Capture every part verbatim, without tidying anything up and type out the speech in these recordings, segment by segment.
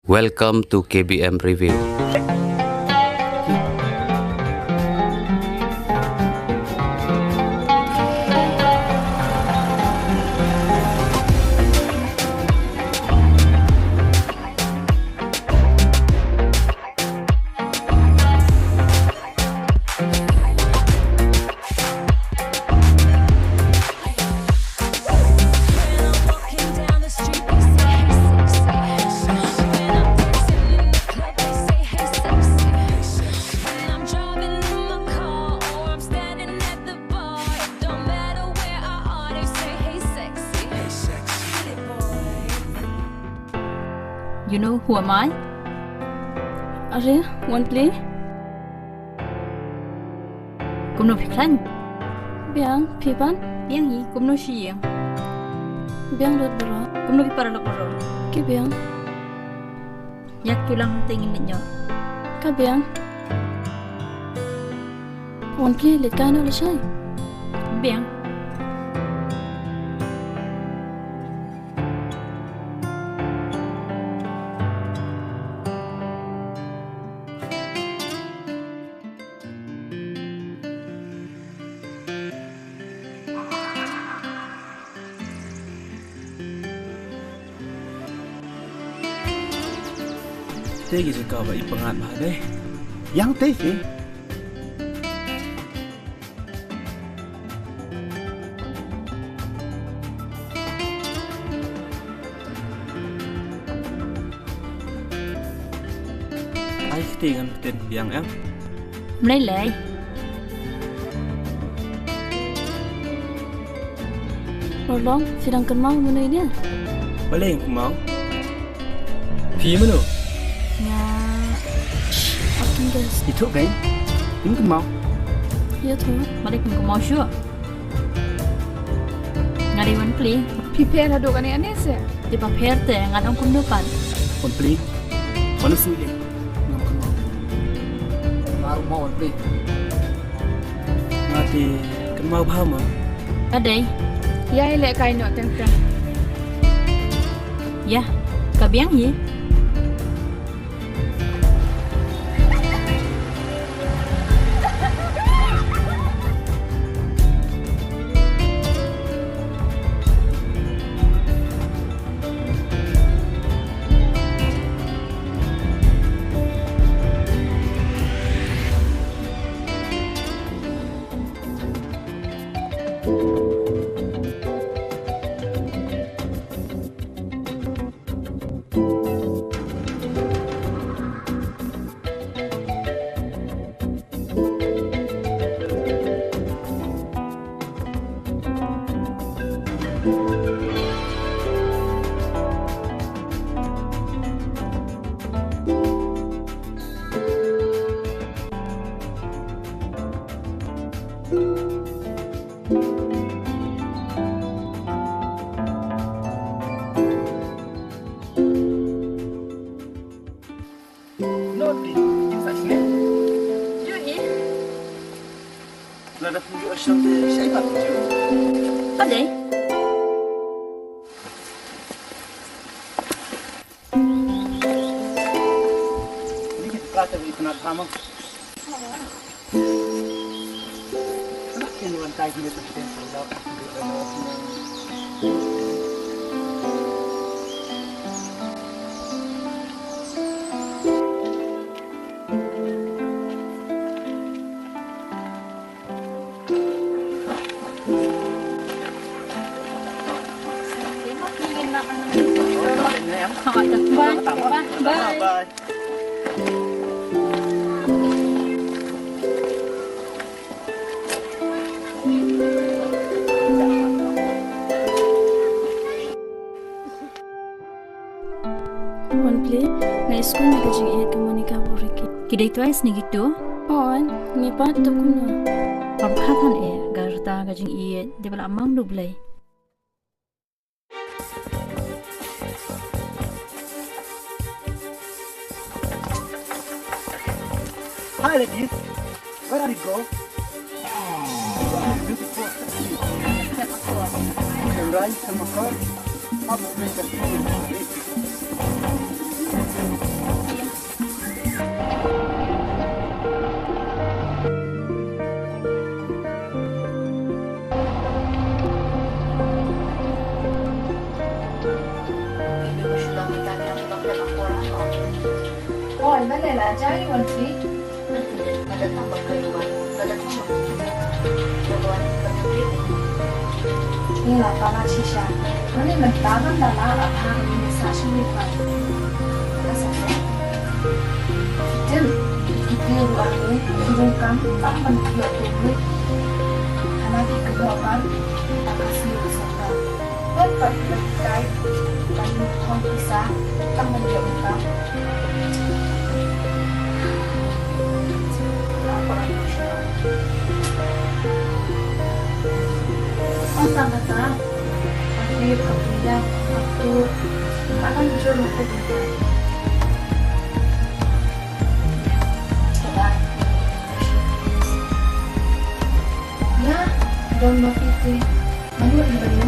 Welcome to K B M Review. You know who am I? Are, wan plie. Kumno phi khlaiñ? Biang, phi pat? Biang hi, kumno shi ïing? Biang lut baroh. Kumno ki paralok baroh? Ki biang. Ïa, kiew lang te ngin leit noh. Ka biang. Wan plie leit kai noh lashai. Biang. Te ki jaka ba i pyngngad bha dei. Ïang te ki. Ai kti ngan ktien biang em. Mlei lei. Orlong, phi dang kynmaw mano ine? Balei kynmaw? Phi mano? Nga. Akin guys. Itu kan? Phi kynmaw? Ïa tu. Balei kynmaw shuh? Nga dei wan plie. Phi pher haduh kane ane se. Te ba pher te ngan ong kumno pat. Wan plie. Wan sui dei. Ngam kynmaw. Nga ruh mo wan plie. Nga te kynmaw bha mo. Ka dei. Ïa i leh kai noh teng teng. Ïa, ka biang hi. Nodi, kin sa sini. Ju hi. Lada pun ju asam de, saya tak ju. Ade. Ini kita kata beri penat sama. Bye. Bye. Bye. Wan plie, nga ïohsngew ïa ka jingïeit ka Monica bad u Ricky. Ki dei twice ne kito? Hooid, ngi pat to kumno. Pyrkhat than eh, ka rta ka jingïeit, dei ba la mang da U Blei. Hi, ladies. Where are you going? Beautiful. Yes, of course. You can ride some of course. How to make a beautiful. Oi, mane la jai wan phi. Ni la pala shisha. Mane mynta ban da la a pha ni sa shi ni pha. Ka sa. Jin, ki pi ruah ni, ki rung kam, kam ban ki yok tu ni. Hana ki kebok ban, ta ka si ka sa ka. Wat pat ban kai, ban thong pisa, tang ban ïoh ka. Ong tang kata, ban ïoh ka pisa, ka tur, ka nang jur ka pisa. Ya, don ma piti. Manu di bani.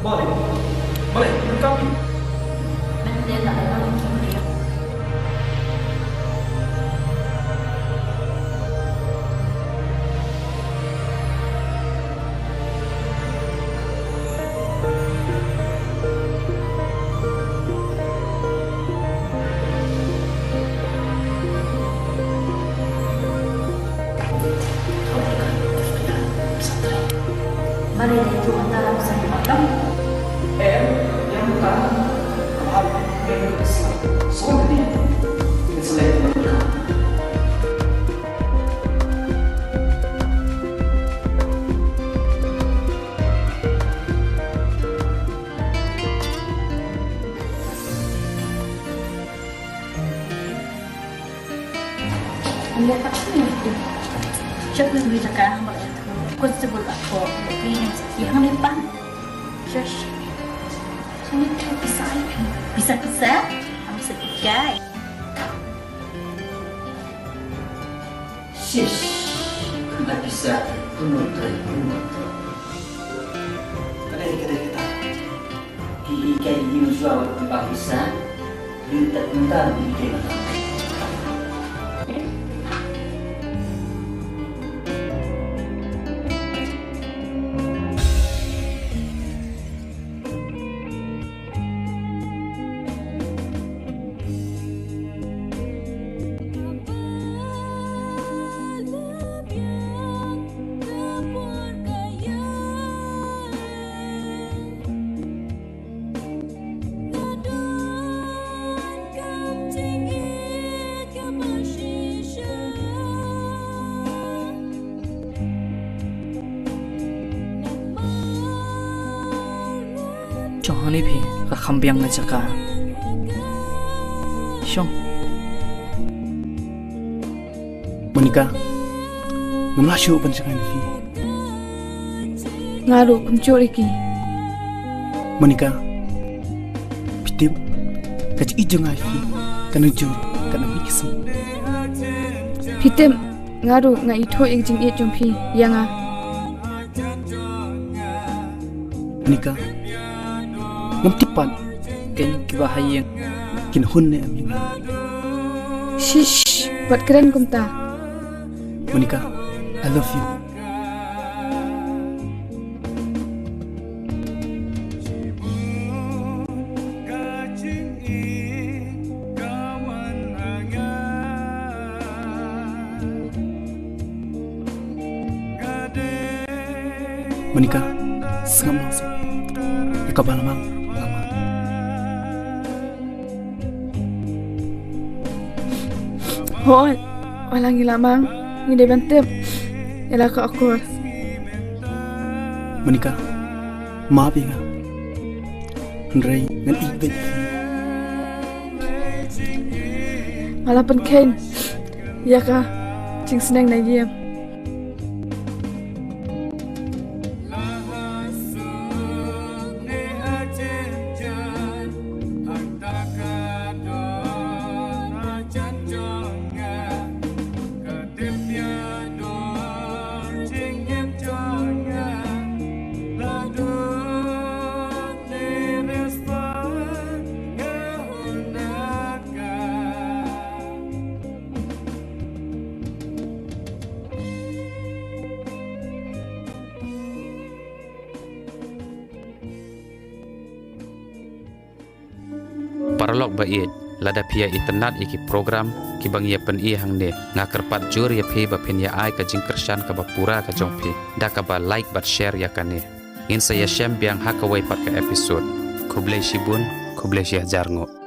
Malik, Malik, kapi. Shush. Shush. Shush. Pisa, pisa. Ang sakit, guys. Shish, kena pisa, penuh trai, penuh trai. Kadai, kadai, kadai. Ki ikai yu jua wat tempat pisa, yu tak mental ikai mental. Jong hani phi ka kham biang na jaka. Shong. Monica, ngam lah shuh ban jaka phi. Nga ruh kumjuh ri ki. Monica, phi tip ka jingïeit jong nga phi ka nang jur ka nang mih sum. Phi tip nga ruh nga ithuh ïa ka jingïeit jong phi ïa nga. Monica, ngam tip pat kein kiba ha ïing kin hun ne em ïa nga. Shish, wat kren kumta. Monica, I love you. Monica, sngap noh seh. Ïa kaba la mang, la mang. Hooid, wat la ngi la mang, ngi dei ban tip ïa la ka akor. Monica, map ïa nga. Hynrei ngan ïeit beit. Nga la pynkheiñ ïa ka jingsneng na ïing. Paralok ba ïeit, lada phi ïa itynnad ïa ki program kiba ngi ïa pyni hangne, nga kyrpad jur ïa phi ba phin ïa ai ka jingkyrshan kaba pura ka jong phi da kaba like bad share ïa kane. Ngin sa ïashem biang ha kawei pat ka episode. Khublei shibun, khublei shihajar nguh.